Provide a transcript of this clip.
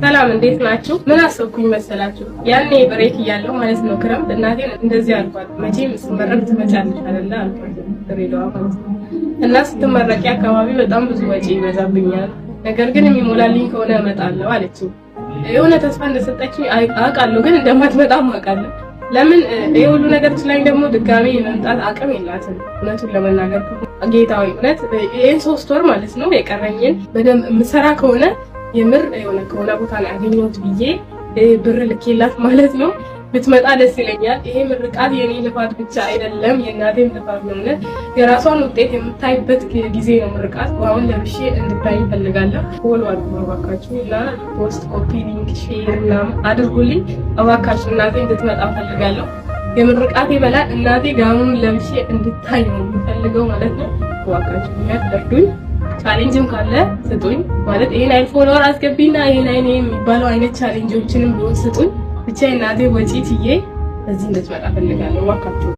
ሰላም፣ እንዴት ናችሁ? ምን አሰብኩኝ መሰላችሁ? ያኔ break እያለሁ ማለት ነው፣ ክረምት፣ እናቴን እንደዚህ አልኳት። መቼም ስመረቅ ትመጫለሽ አይደለ አልኳት፣ ድሬዳዋ ማለት ነው። እና ስትመረቂ አካባቢ በጣም ብዙ ወጪ ይበዛብኛል፣ ነገር ግን የሚሞላልኝ ከሆነ እመጣለሁ አለችኝ። የሆነ ተስፋ እንደሰጠችኝ አውቃለሁ፣ ግን እንደማትመጣም አውቃለሁ። ለምን ይሄ ሁሉ ነገር ችላኝ ደግሞ ድጋሚ የመምጣት አቅም የላትም። እውነቱን ለመናገር ጌታዊ እውነት ይህን 3 ወር ማለት ነው የቀረኝን በደንብ የምሰራ ከሆነ፣ የምር የሆነ ከሆነ ቦታ ነው ያገኘሁት ብዬ ብር ልኬላት ማለት ነው፣ ብትመጣ ደስ ይለኛል። ይሄ ምርቃት የኔ ልፋት ብቻ አይደለም፣ የእናቴም ልፋት ነው። እውነት የራሷን ውጤት የምታይበት ጊዜ ነው ምርቃት። አሁን ለብሼ እንድታይ እፈልጋለሁ። Follow አድርጉ እባካችሁ እና post፣ copy link፣ share ምናምን አድርጉልኝ እባካችሁ። እናቴ እንድትመጣ እፈልጋለሁ። የምርቃቴ በላይ እናቴ ጋውኑን ለብሼ እንድታይ ነው የምፈልገው ማለት ነው። እባካችሁ እርዱኝ። Challenge ም ካለ ስጡኝ። ማለት ይሄን አይነት follower አስገቢና ይሄን አይነት የሚባለው አይነት challenge ኦችንም ቢሆን ስጡኝ። ብቻ እናቴ ወጪ ትዬ እዚህ እንድትመጣ ፈልጋለሁ። እባካችሁ።